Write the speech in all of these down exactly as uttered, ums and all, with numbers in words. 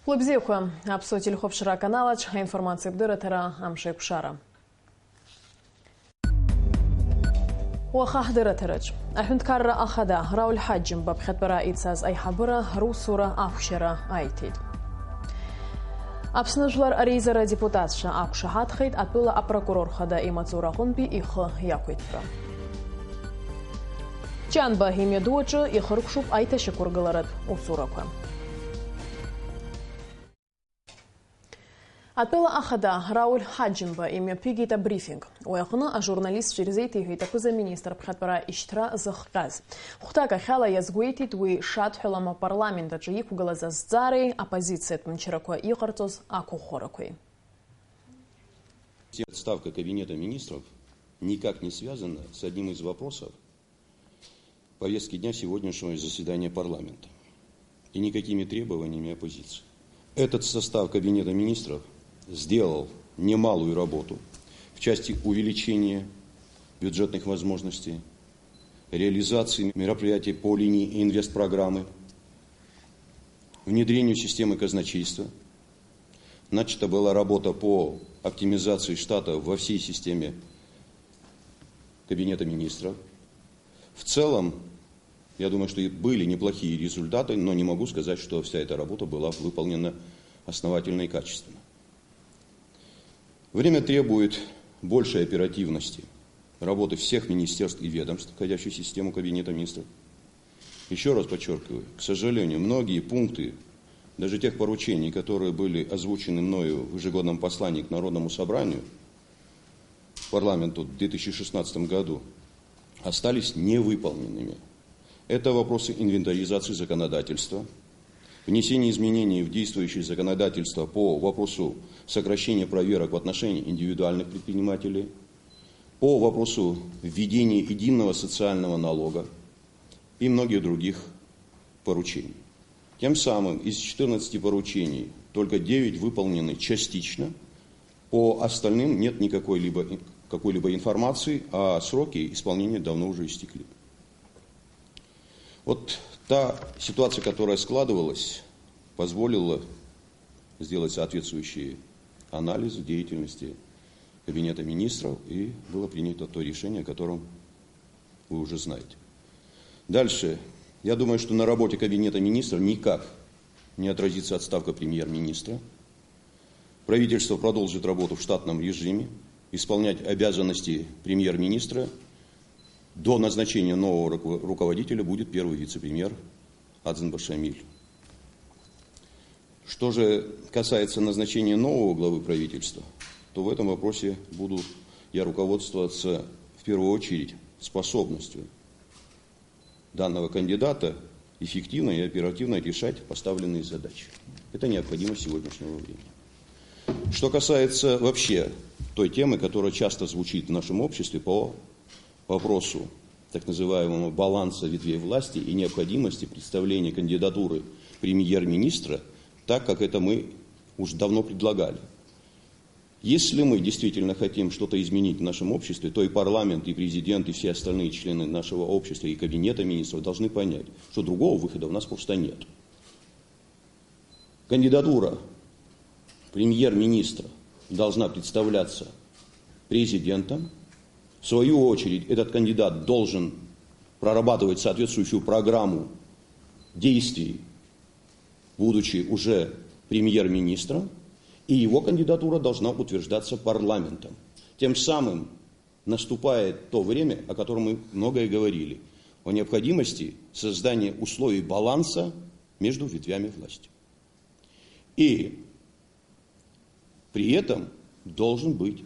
Хәлыбзиақәа, Аԥсуа телехәаԥшра аканалаҿ аинформациатә дырраҭара Амшеиқәшара. Уаха ҳдырраҭараҿ. Аҳәынҭқарра ахада Рауль Ҳаџьымба ԥхьатәара ицаз аиҳабыра русура ахәшьара аиҭеит. Аԥсны Жәлар Реизара адепутатцәа ақәшаҳаҭхеит атәыла апрокурор хада имаҵура аҟынтәи ихы иақәиҭра. Ҷанба имҩаду аҿы ихыркәшоуп аиҭашьақәыргыларатә усурақәа. Атәыла ахада Рауль Ҳаџьымба имҩаԥигеит абрифинг. Уи аҟны ажурналистцәа ирзеиҭеиҳәеит аԥыза-министр ԥхьатәара ишьҭра зыхҟьаз. Хәҭакахьала иазгәеиҭеит уи шадҳәалам апарламент аҿы иқәгылаз азҵаареи аппозициатә мчрақәа иҟарҵоз ақәыӷәӷәарақәеи. Отставка Кабинета министров никак не связана с одним из вопросов, повестки дня сегодняшнего заседания парламента и никакими требованиями оппозиции. Этот состав Кабинета министров сделал немалую работу в части увеличения бюджетных возможностей, реализации мероприятий по линии инвестпрограммы, внедрению системы казначейства. Начата была работа по оптимизации штата во всей системе Кабинета министров. В целом, я думаю, что и были неплохие результаты, но не могу сказать, что вся эта работа была выполнена основательно и качественно. Время требует большей оперативности работы всех министерств и ведомств, входящих в систему Кабинета министров. Еще раз подчеркиваю, к сожалению, многие пункты, даже тех поручений, которые были озвучены мною в ежегодном послании к Народному собранию, парламенту в две тысячи шестнадцатом году остались невыполненными. Это вопросы инвентаризации законодательства, внесения изменений в действующее законодательство по вопросу сокращения проверок в отношении индивидуальных предпринимателей, по вопросу введения единого социального налога и многих других поручений. Тем самым из четырнадцати поручений только девять выполнены частично, по остальным нет никакой-либо, какой-либо информации, а сроки исполнения давно уже истекли. Вот та ситуация, которая складывалась, позволила сделать соответствующий анализ деятельности Кабинета министров, и было принято то решение, о котором вы уже знаете. Дальше. Я думаю, что на работе Кабинета министров никак не отразится отставка премьер-министра. Правительство продолжит работу в штатном режиме, исполнять обязанности премьер-министра. До назначения нового руко-, руководителя будет первый вице-премьер Адзенба Шамиль. Что же касается назначения нового главы правительства, то в этом вопросе буду я руководствоваться в первую очередь способностью данного кандидата эффективно и оперативно решать поставленные задачи. Это необходимо сегодняшнего времени. Что касается вообще той темы, которая часто звучит в нашем обществе по вопросу так называемого баланса ветвей власти и необходимости представления кандидатуры премьер-министра так, как это мы уж давно предлагали. Если мы действительно хотим что-то изменить в нашем обществе, то и парламент, и президент, и все остальные члены нашего общества, и кабинета министров должны понять, что другого выхода у нас просто нет. Кандидатура премьер-министра должна представляться президентом. В свою очередь, этот кандидат должен прорабатывать соответствующую программу действий, будучи уже премьер-министром, и его кандидатура должна утверждаться парламентом. Тем самым наступает то время, о котором мы многое говорили, о необходимости создания условий баланса между ветвями власти. И при этом должен быть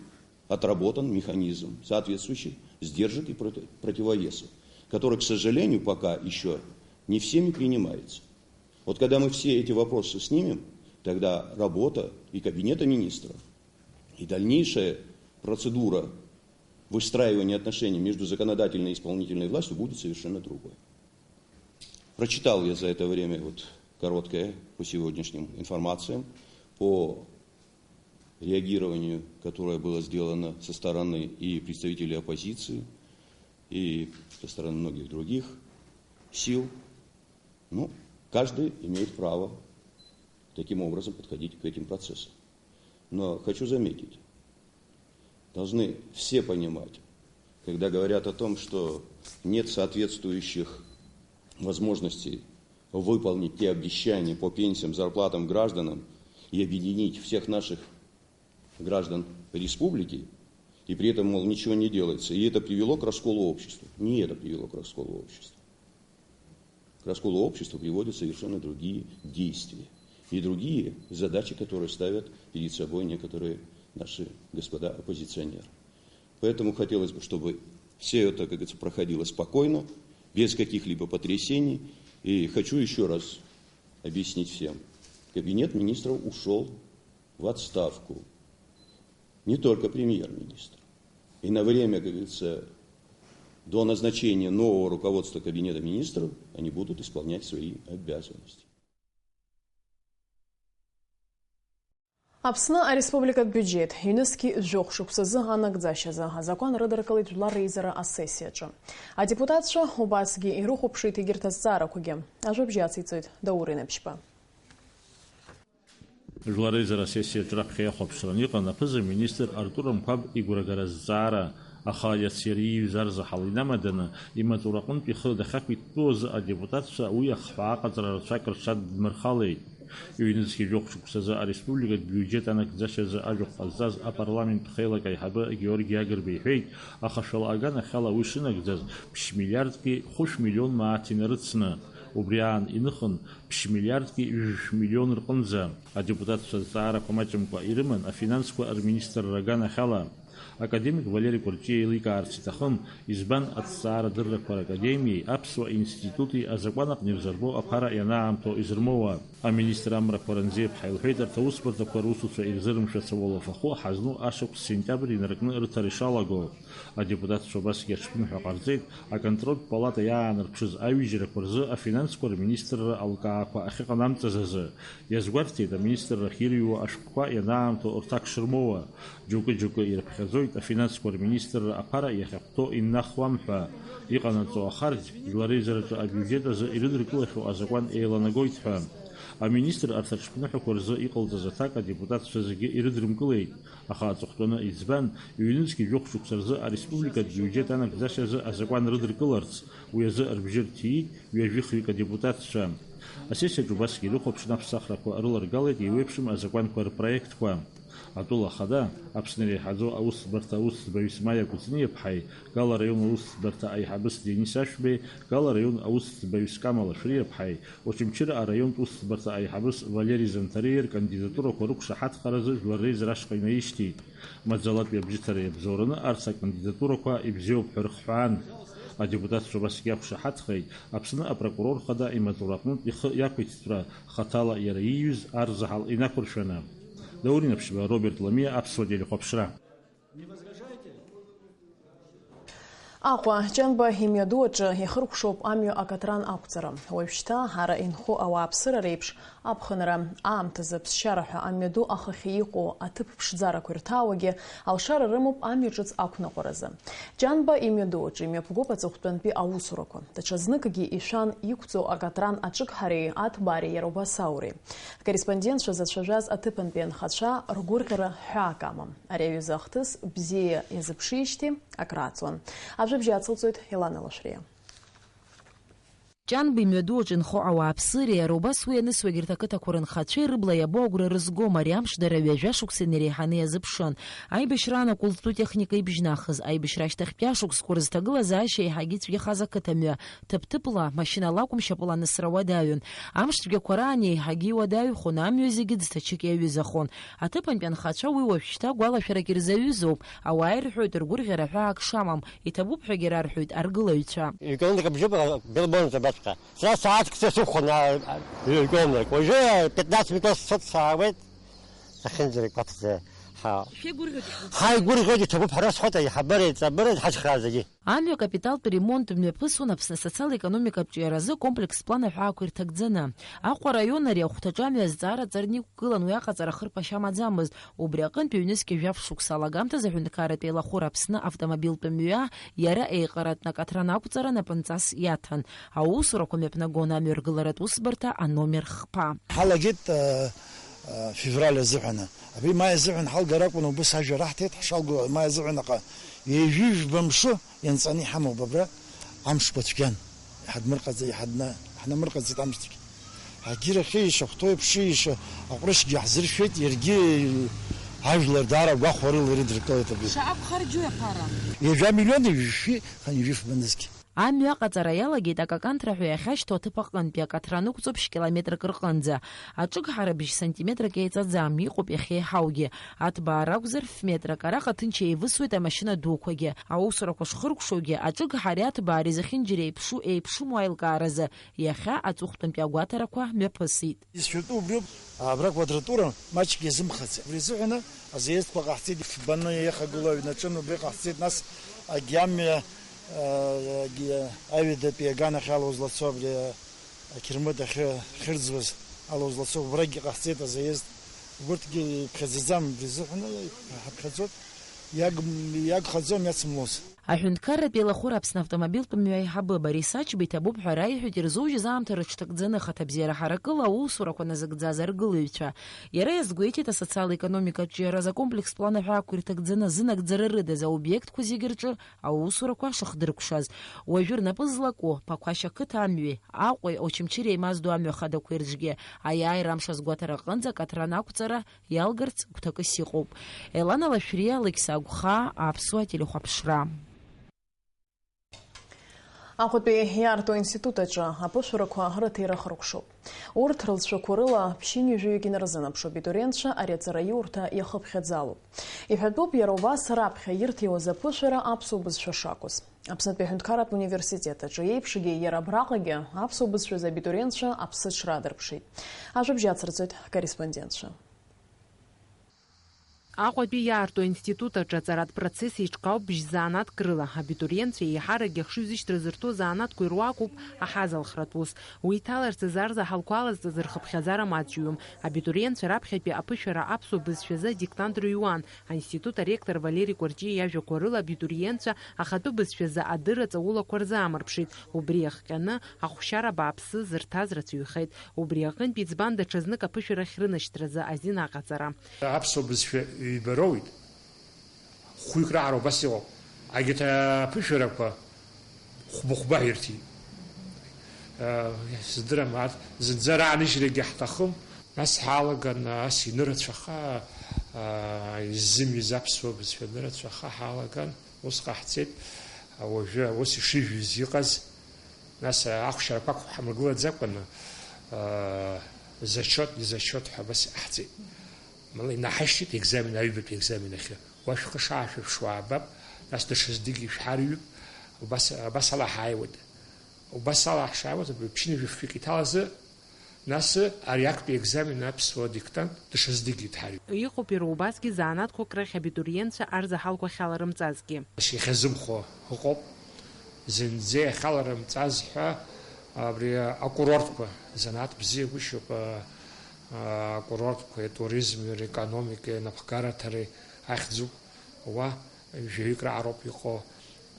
отработан механизм соответствующих сдержек и проти-, противовесов, который, к сожалению, пока еще не всеми принимается. Вот когда мы все эти вопросы снимем, тогда работа и Кабинета министров, и дальнейшая процедура выстраивания отношений между законодательной и исполнительной властью будет совершенно другой. Прочитал я за это время вот короткое по сегодняшним информациям, по реагированию, которое было сделано со стороны и представителей оппозиции, и со стороны многих других сил. Ну, каждый имеет право таким образом подходить к этим процессам. Но хочу заметить, должны все понимать, когда говорят о том, что нет соответствующих возможностей выполнить те обещания по пенсиям, зарплатам гражданам и объединить всех наших граждан республики, и при этом, мол, ничего не делается, и это привело к расколу общества. Не это привело к расколу общества. К расколу общества приводят совершенно другие действия и другие задачи, которые ставят перед собой некоторые наши господа оппозиционеры. Поэтому хотелось бы, чтобы все это, как говорится, проходило спокойно, без каких-либо потрясений. И хочу еще раз объяснить всем. Кабинет министров ушел в отставку. Не только премьер-министр. И на время, как говорится, до назначения нового руководства Кабинета министров они будут исполнять свои обязанности. Аԥсны ареспубликатә биуџьеҭ ҩнызқьи жәохә шықәсазы анагӡашьазы азакәан рыдыркылеит Жәлар Реизара асессиаҿы. Адепутатцәа убасгьы ирыхәаԥшит егьырҭ азҵаарақәагьы. Ажәабжь ациҵоит Даур Инапшьба. Жәлар Реизара асессиаҿы раԥхьа иахәаԥшран иҟан аԥыза-министр Артур Амқәаб игәрагара зҵаара, аха иацы иара ииҩыз арзаҳал инамаданы, имаҵура аҟынтә ихы дахьақәиҭтәу азы адепутатцәа уи ахҳәаа аҟаҵара рацәак рҽаддмырхалеит. Ҩнызқьи жәохә шықәсазы ареспубликатә биуџьет анагӡашьазы ажәахә ҟазҵаз апарламент хеилак аиҳабы Георги Агрба иҳәеит, аха шәала аганахьала уи шынагӡаз ԥшь миллиардки хәышә миллион мааҭ инарыцны, убри аан иныхын ԥшь миллиардки ҩажәи жәшә миллион рҟынӡа. Адепутатцәа зҵаарақәа маҷымкәа ирыман афинансқәа рминистрра аганахьала. Академик Валери Кәарҷиа еиликаарц иҭахын, избан Аҭҵаарадыррақәа ракадемиеи Аԥсуа институти азакәан аҟны ирзырбо аԥара ианаамҭоу изырмоуа. Аминистр Амрақәа Ранзиаԥҳа илҳәеит, арҭ аусбарҭақәа русуцәа ирзырымшәац ауалафахәы ҳазну ашықәс сентиабр инаркны рыҭара ишалаго. Адепутатцәа убасгьы аҽԥныҳәа ҟарҵеит, аконтрольтә палата иаанарԥшыз аҩыжьрақәа рзы афинансқәа рминистрра алкаақәа ахьыҟанамҵаз азы. Иазгәарҭеит, аминистрра ахьирыҩуа ашәҟәқәа ианаамҭоу рҭак шырмоуа. Џьоукы-џьоукы ирыԥхьаӡоит афинансқәа рминистрра аԥара иахьахәҭоу иннахуам ҳәа. Иҟанаҵо ахарџь, жәлар реизараҿы абиуџьет азы ирыдыркылахьоу азакәан еиланагоит ҳәа. Аминистр арҭ аҽԥныҳәақәа рзы иҟалҵаз аҭак адепутатцәа зегьы ирыдрымкылеит. Аха аҵыхәтәаны иӡбан, ҩнызқьи жәохә шықәса рзы ареспубликатә биуџьет анагӡашьа азы азакәан рыдыркыларц, уи азы рыбжьы рҭиит ҩажәихҩык адепутатцәа. Асессиаҿы убасгьы ирыхәаԥшны аԥсахрақәа рыларгалеит еиуеиԥшым азакәанқәа рпроектқәа. Атәыла ахада, Аԥсны иреиҳаӡоу аусӡбарҭа аусӡбаҩыс Маиа Кәыҵниаԥҳаи, Гала араион аусӡбарҭа аиҳабыс Денис Ашәбеи, Гала араион аусӡбаҩыс Кама Лашәриаԥҳаи, Очамчыра араионтә усӡбарҭа аиҳабыс Валери Занҭариа ркандидатурақәа рықәшаҳаҭхаразы Жәлар Реизара ашҟа инаишьҭит. Маӡалатәи абжьыҭара иабзоураны арҭ акандидатурақәа ибзиоуп ҳәа рыхҳәаан. Адепутатцәа убасгьы иақәшаҳаҭхеит Аԥсны апрокурор хада имаҵура аҟнытә ихы иақәиҭтәра, хаҭала иара ииҩыз арзаҳал инақәыршәаны. Даур Инаԥшьба, Роберт Ламиа, Аԥсуа телехәаԥшра. Аҟәа, Ҷанба имҩаду аҿы ихыркәшоуп амҩа акатран ақәҵара. Уажәшьҭа ара инхо ауааԥсыра реиԥш аԥхынра аамҭазы аԥсшьара ҳәа амҩаду ахахьы иҟоу аҭыԥ ԥшӡарақәа ирҭаауагьы алшара рымоуп амҩа ҿыц ақәныҟәаразы. Ҷанба имҩаду аҿы имҩаԥгоуп аҵыхәтәантәи аусурақәа. Даҽазныкгьы ишәан иқәҵоу акатран аҿыгҳареи аҭбаареи иара убас ауреи. Акорреспондентцәа зацәажәаз аҭыԥантәи анхацәа ргәырӷьара ҳәаак амам. Ари аҩыза ахҭыс бзиа иазыԥшижьҭеи акрааҵуан. Ажәабжь ацылҵоит Елана Лашәриа. Ҷанба имҩаду аҿы инхо ауааԥсыреи, иара убас уи ианысуа егьырҭ ақыҭақәа рынхацәеи рыбла иабо агәра рызгом, ари амш дара ҩажәа шықәса инареиҳаны иазыԥшын. Аибашьраан акульттә техника ибжьнахыз, аибашьра ашьҭахьтәи ашықәсқәа рызҭагылазаашьа еиҳагьы ицәгьахаз ақыҭамҩа, ҭыԥ-ҭыԥла, машьынала акәым, шьапыла анысра уадаҩын. Амш цәгьақәа раан еиҳагьы иуадаҩхон, амҩа зегьы ӡҭачык иаҩызахон. Аҭыԥантәи анхацәа уи уажәшьҭа гәалашәарак ирзаҩызоуп, ауаа ирҳәоит ргәырӷьара ҳәаак шамам, иҭабуп ҳәагьы рарҳәоит аргылаҩцәа. Ҩ-километрак абжьыба белбонт абраҵәҟьа. Сара сааҭк сықәхон, а, а, ҩ-километрак. Уажәы пятнадцать минут сцоит, саауеит. Сахьынӡаргәаҭаӡа, ҳа-, Шәеигәырӷьоит. Ҳаигәырӷьоит, иҭабуп, ҳара сҳәоит, аиҳабыреи, ҵабыреи, ҳаҽхра зегьы. Амҩа капиталтә ремонт мҩаԥысуан Аԥсны асоциал-економикатә ҿиаразы комплекстә план аҳәаақәа ирҭагӡаны. Аҟәа араион ари ахәҭаҿы амҩа азҵаара ҵарны иқәгылан, уи аҟаҵара хырԥашьа амаӡамызт. Убри аҟынтә ҩнызқьи жәаф шықәса алагамҭазы аҳәынҭқарратә еилахәыра Аԥсны автомобильтә мҩа иара еиҟаратәны акатран ақәҵара напынҵас иаҭан. Аусурақәа мҩаԥнагон амҩаргыларатә усбарҭа аномер хԥа. Ҳалагеит, э, Февраль азыҳәан, абри маи азыҳәан ҳалгар акәын, убыс ажәа раҳҭеит, ҳшалго маи азыҳәан, аха ҩажәи жәба мшы ианҵаны иҳамоуп абра, амшқәа цәгьан, иҳадмырҟаҵа-, иҳадна-, ҳнамырҟаҵеит амшцәгьа. Агьырахьы ишахәҭоу еиԥш, иша-, аҟәрышьгьы ҳзыршәеит, иаргьы ажәлар даара гәахәарыла ирыдыркылеит абри. Шаҟа ԥхарџьуи аԥара? Ҩажәа миллион ҩажәи хынҩажәи фба нызқь. Амҩа аҟаҵара иалагеит акаканҭра ҳәа иахьашьҭоу аҭыԥ аҟынтәи, акаҭра аныҟәҵоуп шәкилометрак рҟынӡа. Аҿыгҳара бжь сантиметрак еиҵаӡам, иҟоуп иахьеиҳаугьы. Аҭбаа ракәзар, ф-метрак, араҟа ҭынч еивысуеит амашьына дуқәагьы. Аусурақәа шхыркәшоугьы, аҿыгҳареи аҭбаареи зехьынџьара еиԥшу, еиԥшыму аилкааразы, иахьа аҵыхәтәантәи агәаҭарақәа мҩаԥысит. Изшәыртәу убриоуп, абра аквадратура маҷк иазымхаӡеит. Убри азыҳәаны азаездқәа ҟаҳҵеит, фбаны иахагылоу аҩнаҿын убри ҟаҳҵеит, нас агьамҩа, а, агьи-, аҩадатәи аганахь ала узлацо абри, а, ақьырмыт ахьы-, ахьырӡуаз ала узлацо убрагьы ҟаҳҵеит азаезд. Убырҭгьы иԥхьаӡаӡам, убри азыҳәаны ҳаԥхьаӡоит, иаг-, иагхаӡом иацымлоз. Аҳәынҭқарратә еилахәыра Аԥсны автомобильтә мҩа аиҳабы Борис Ачба иҭабуп ҳәа раиҳәеит ирзужьыз аамҭа рыҽҭагӡаны хаҭабзиара ҳаракыла аусурақәа назыгӡаз аргылаҩцәа. Иара иазгәеиҭеит, асоциал-економикатә ҿиаразы акомплекстә план аҳәаақәа ирҭагӡаны зынагӡара рыдаз аобиектқәа зегьы рҿы аусурақәа шыхдыркәшаз. Уажәы рнапы злаку Ԥақәашь ақыҭа амҩеи, Аҟәеи, Очамчыреи еимаздо амҩа хадақәеи рҿгьы аиааира амш азгәаҭара аҟынӡа акаҭран ақәҵара иалгарц гәҭакыс иҟоуп. Елана Лашәриа, Алықьса Агәхаа, Аԥсуа телехәаԥшра. Аҟәатәи иаарту аинститут аҿы аԥышәарақәа рыҭира хыркәшоуп. Урҭ рылҵшәақәа рыла ԥшьынҩажәаҩык инарзынаԥшуа абитуриентцәа ари аҵараиурҭа иахыԥхьаӡалоуп. Иҳәатәуп, иара убас раԥхьа ирҭиуаз аԥышәара аԥсуа бызшәа шакәыз. Аԥснытәи аҳәынҭқарратә университет аҿы еиԥшгьы, иара абраҟагьы аԥсуа бызшәазы абитуриентцәа аԥсыҽра аадырԥшит. Ажәабжь ацырҵоит ҳкорреспондентцәа. Аҟәатәи иаарту аинститут аҿы аҵаратә процесс еиҿкаауп бжь-занааҭк рыла. Абитуриентцәа еиҳаракгьы ахшыҩзышьҭра зырҭо занааҭқәа ируакуп аҳазалхратә ус. Уи иҭаларц азы арзаҳалқәа алазҵаз рхыԥхьаӡара маҷҩым. Абитуриентцәа раԥхьатәи аԥышәара аԥсуа бызшәазы адиктант рыҩуан. Аинститут аректор Валери Кәарҷиа иажәақәа рыла, абитуриентцәа ахатәы бызшәазы адырра ҵаулақәа рзаамырԥшит. Убри иахҟьаны ахәшьара бааԥсы зырҭаз рацәаҩхеит. Убри аҟынтә иӡбан даҽазнык аԥышәарахь рынашьҭразы азин аҟаҵара. Аԥсуа бызшәа ҩба роуит. Хәҩык раҟара убас иҟоуп. Егьырҭ аԥышәарақәа хәба-хәба ирҭеит. Сыздырам, арҭ зынӡа рааныжьрагьы ҳҭахым. Нас ҳалаган, ас инырацәаха, изымҩыз аԥсуа бызшәа нырацәаха ҳалаган, ус ҟаҳҵеит. Уажәы ус ишыжәыз иҟаз, нас ахәшьарақәа ҳамыргылаӡакәаны, зачет, изачет ҳәа абас иҟаҳҵеит. Мала инаҳашьҭит аекзамен, аҩбатәи аекзамен ахьы. Уа шәхы шаашәырԥшуа аабап, нас даҽазныкгьы шәҳарҩып, убас, абас ала ҳааиуеит. Убас ала ҳшааиуаз, абри ԥшьынҩажәи фҩык иҭалазы, нас ари актәи аекзамен аԥсуа диктант даҽазныкгьы дҳарҩып. Иҟоуп иара убасгьы занааҭқәак рахь абитуриентцәа арзаҳалқәа ахьаларымҵазгьы. Иахьазымхо ыҟоуп, зынӡа иахьаларымҵаз ҳәа абри акурортқәа, занааҭ бзиагәышьоуп, а, а, акурортқәеи атуризми рекономикеи анапхгараҭареи ахьӡуп. Уа жәаҩык раҟароуп иҟоу,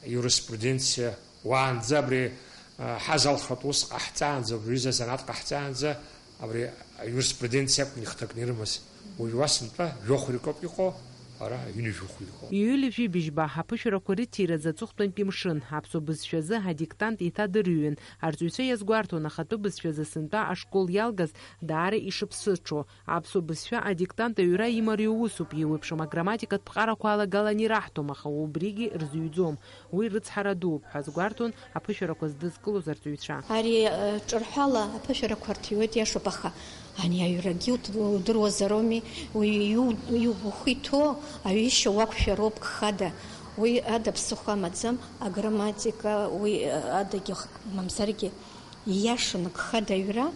иуриспруденциа, уаанӡа абри, а, ҳазалхратә ус ҟаҳҵаанӡа, абри аҩыза азанааҭ ҟаҳҵаанӡа, абри аиуриспруденциа акәын ихҭакны ирымаз. Уажә уа сынтәа жәохә рикоуп иҟоу, ара ҩынҩажәохә рикоуп. Июль жәибжь жәба аԥышәарақәа рыҭиразы аҵыхәтәантәи мшын, аԥсуа бызшәазы адиктант еиҭадырҩын. Арҵаҩцәа иазгәарҭон, ахатәы бызшәазы сынтәа ашкол иалгаз даара ишыԥсыҽу. Аԥсуа бызшәа адиктант аҩра имариоу усуп, еиуеиԥшым аграмматикатә ԥҟарақәа алагалан ираҳҭом, аха убригьы рзыҩӡом. Уи рыцҳара дууп ҳәа азгәарҭон аԥышәарақәа здызкылоз арҵаҩцәа. Ари, э, ҿырҳәала аԥышәарақәа рҭиуеит, иашоуп, аха ани аҩрагьы уд-, удыруазароуми, уи иу-, иу-, ухы иҭоу аҩышьа уақәшәароуп гхада. Уи ада ԥсыхәа амаӡам, аграмматика, уи, э, адагьы х-, мамзаргьы ииашаны гхада аҩра.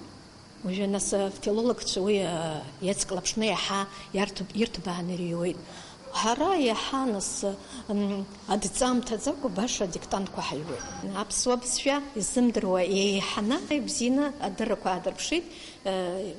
Уажәы, нас, афилологцәа уи, а, иацклаԥшны иаҳа иарҭ-, ирҭбааны ирыҩуеит. Ҳара иаҳа, нас, м, адҵа амҭаӡакәа баша адиктантқәа ҳаҩуеит. Аԥсуа бызшәа изымдыруа еиҳаны ибзианы адыррақәа аадырԥшит, э,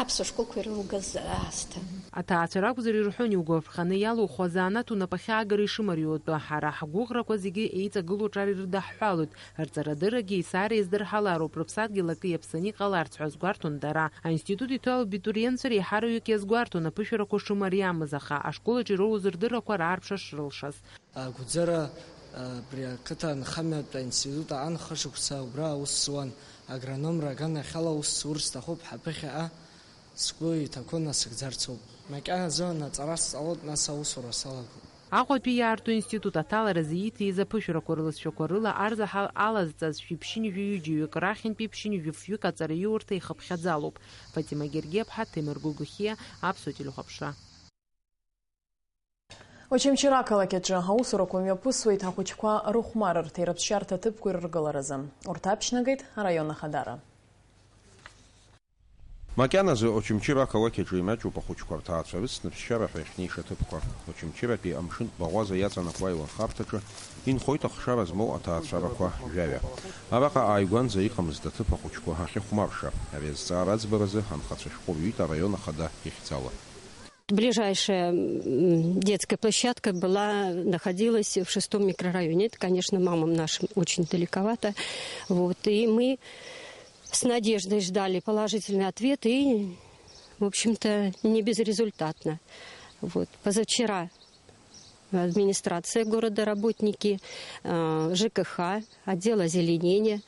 Аԥсуа школқәа ирылгаз аасҭа. Аҭаацәа ракәзар ирҳәон, иугәаԥханы иалухуа азанааҭ унапахьы аагара ишымариоу атәы. Ҳара ҳгәыӷрақәа зегьы еиҵагылоу аҿар ирыдаҳҳәалоит. Рҵарадыррагьы есааира иаздырҳалароуп, рыԥсадгьыл акы иаԥсаны иҟаларц ҳәа азгәарҭон дара. Аинститут иҭоу абитуриентцәа реиҳараҩык иазгәарҭон аԥышәарақәа шымариамыз, аха ашкол аҿы ироуз рдыррақәа раарԥшра шрылшаз. Агәӡара, абри ақыҭа анхамҩатә аинститут аан хышықәса убра аус зуан. Агрономра аганахьала аус зурц сҭахуп ҳәа ԥыхьаҟа сгәы иҭақәо насыгӡарц ауп. Макьаназы анаҵара сҵалоит, нас аусура салагоит. Аҟәатәи иаарту институт аҭаларазы ииҭиз аԥышәарақәа рлызшәақәа рыла арзаҳал алазҵаз шәиԥшьынҩажәи ҩыџьаҩык рахьынтәи ԥшьынҩажәи фҩык аҵараиурҭа ихыԥхьаӡалоуп. Фатима Гергиаԥҳа, Ҭемыр Гәыгәхиа, Аԥсуа телехәаԥшра. Очамчыра ақалақь аҿы аусурақәа мҩаԥысуеит ахәыҷқәа рыхәмарырҭеи рыԥсшьарҭа ҭыԥқәеи рыргыларазы. Урҭ аԥшьнагеит араион ахадара. Макьаназы Очамчыра ақалақь аҿы имаҷуп ахәыҷқәа рҭаацәа рыцны ԥсшьара ҳәа иахьнеиша аҭыԥқәа. Очамчыратәи амшынтә баӷәаза иаҵанакуа аилахарҭаҿы инхоит ахшара змоу аҭаацәарақәа жәаҩа. Араҟа ааигәанӡа иҟамызт аҭыԥ ахәыҷқәа ахьыхәмарша. Ари азҵаара аӡбаразы анхацәа шәҟәы рҩит араион ахада ихьӡала. Ближайшая, м, детская площадка была, находилась в шестом микрорайоне. Это, конечно, мамам нашим очень далековато. Вот. И мы с надеждой ждали положительный ответ, и, в общем-то, не безрезультатно. Вот. Позавчера администрация города, работники, э, Ж К Х, отдел озеленения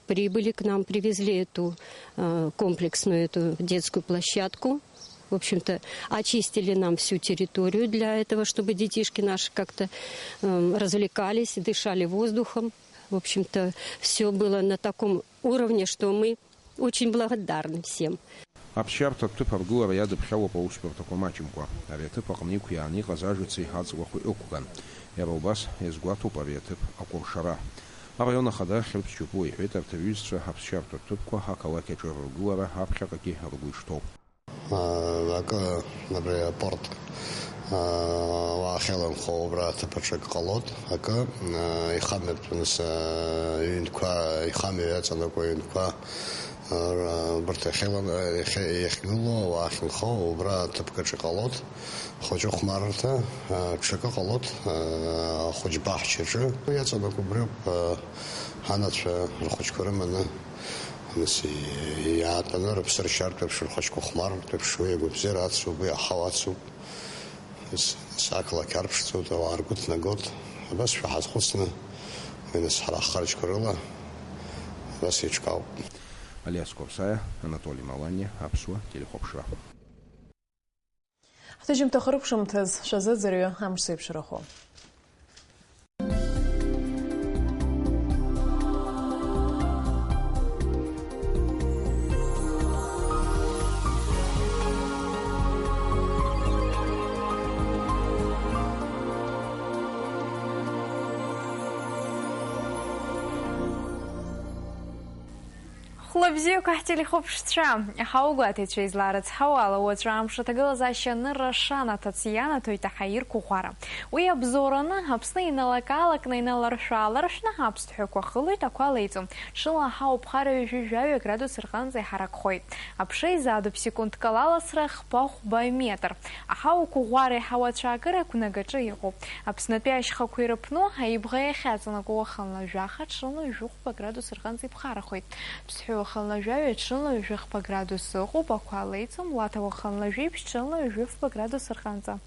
прибыли к нам, привезли эту, э, комплексную эту детскую площадку. В общем-то, очистили нам всю территорию для этого, чтобы детишки наши как-то, эм, развлекались, дышали воздухом. В общем-то, всё было на таком уровне, что мы очень благодарны всем. Аԥсшьарҭа ҭыԥ аргылара иадыԥхьалоуп аусбарҭақәа маҷымкәа. Ари аҭыԥ аҟны иқәиааны иҟаз ажәацәеи аҵлақәеи ықәган. Иара убас иазгәаҭоуп ари аҭыԥ аҟәыршара. Араион ахада Хьрыԥс Џьопуа иҳәеит, арҭ рҩызцәа аԥсшьарҭа ҭыԥқәа ақалақь аҿы рыргылара аԥхьаҟагьы ргәы ишҭоуп. Акы абри апорт, а, уаахьаланхо убра аҭыԥ аҿы акы ҟалоит, акы, а, ихамҩатәны са, ҩынтәқәа, ихамҩа иаҵанакуа ҩынтәқәа, а, ра-, убарҭ иахьалан-, а, иахьа-, иахьгылоу, уаахьынхо убра аҭыԥ аҿы иҟалоит, хәыҷы хәмарырҭа, а, ҽакы ҟалоит, а, ахәыҷ баҳчаҿы иаҵанакуа убриоуп, а, ҳанацәа рхәыҷқәа рыманы. Нас, иаатәаны рыԥсы ршьартә еиԥш, рхәыҷқәа хәмарыртә еиԥш, уи агәабзиара ацуп, уи аҳауа ацуп. Нас, нас ақалақь арԥшӡоит, ауаа ргәы ҭнагоит. Абас шәа ҳазхәыцны, уи нас ҳара ҳхарџьқәа рыла абас еиҿкаауп. Алиас Қәарсаиа, Анатоли Маланиа, Аԥсуа телехәаԥшра. Ҳҭыжьымҭа хыркәшамҭаз шәазыӡырҩы амш зеиԥшрахо. Хәлабзиақәа ҳтелехәаԥшцәа, ҳаугәаҭаҩцәа излаарыцҳауала, уаҵәы амш аҭагылазаашьа анырра шанаҭац ианаҭоит аҳаирқәа ӷәӷәара. Уи абзоураны, Аԥсны иналак-аалакны, иналаршә-ааларшәны аԥсҭҳәақәа хылоит, ақәа алеиҵом. Ҽыла аҳауа ԥхара ҩажәи жәаҩа градус рҟынӡа иҳаракхоит. Аԥша изаадуп секундк ала аласра хԥа-хәба метр. Аҳауа қәыӷәӷәареи ҳауа ацәаакыреи ақәнагаҿы иҟоуп. Аԥснытәи ашьхақәа ирыԥну, аибӷа иахьаҵанакуа уахынла жәаха, ҽынла ҩажәи хәба градус рҟынӡа иԥхарахоит. Ԥсҳәы уахынла жәаҩа, ҽынла ҩажәи хԥа градус ыҟоуп, ақәа леиҵом, Лаҭа уахынла жәибжь, ҽынла ҩажәи фба градус рҟынӡа.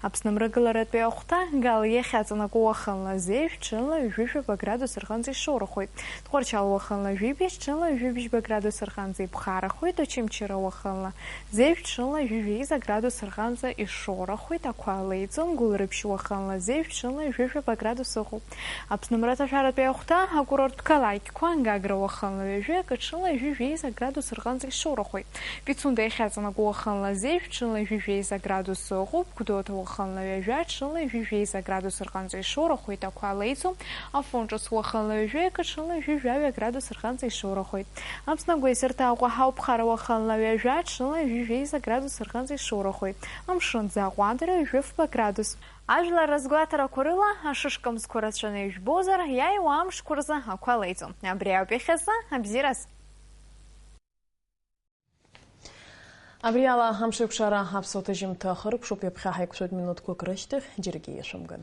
Аԥсны мрагыларатәи ахәҭа, Гал иахьаҵанакуа уахынла зежә, ҽынла ҩажәи жәаба градус рҟынӡа ишоурахоит. Тҟәарчал уахынла жәибжь, ҽынла ҩажәи бжьба градус рҟынӡа иԥхарахоит, Очамчыра уахынла зежә, ҽынла ҩажәи жәеиза градус рҟынӡа ишоурахоит, ақәа леиҵом, Гәылрыԥшь уахынла зежә, ҽынла ҩажәи жәаба градус ыҟоуп. Аԥсны мраҭашәаратәи ахәҭа, акурорттә қалақьқәа, Гагра уахынла ҩажәи акы, ҽынла ҩажәи жәеиза градус рҟынӡа ишоурахоит. Пицунда иахьаҵанакуа уахынла зежә, ҽынла ҩажәи жәеиза градус ыҟоуп, Гәдоуҭа уахынла ҩажәа, ҽынла ҩажәи жәеиза градус рҟынӡа ишоурахоит, ақәа леиҵом, Афон Ҿыц уахынла ҩажәи акы, ҽынла ҩажәи жәаҩа градус рҟынӡа ишоурахоит. Аԥсны агәеисырҭа Аҟәа ҳауԥхара уахынла ҩажәа, ҽынла ҩажәи жәеиза градус рҟынӡа ишоурахоит. Амшын ӡаҟәандара ҩажәи фба градус. Ажәлар рызгәаҭарақәа рыла, ашышкамсқәа рацәаны ижәбозар, иааиуа амшқәа рзы ақәа леиҵом. Абри ауп иахьазы абзиараз. Абри ала амшеикәшара аԥсуа ҭыжьымҭа ахыркәшоуп, ҩаԥхьа ҳаиқәшәоит минуҭқәак рышьҭахь, џьаргьы иашәымган.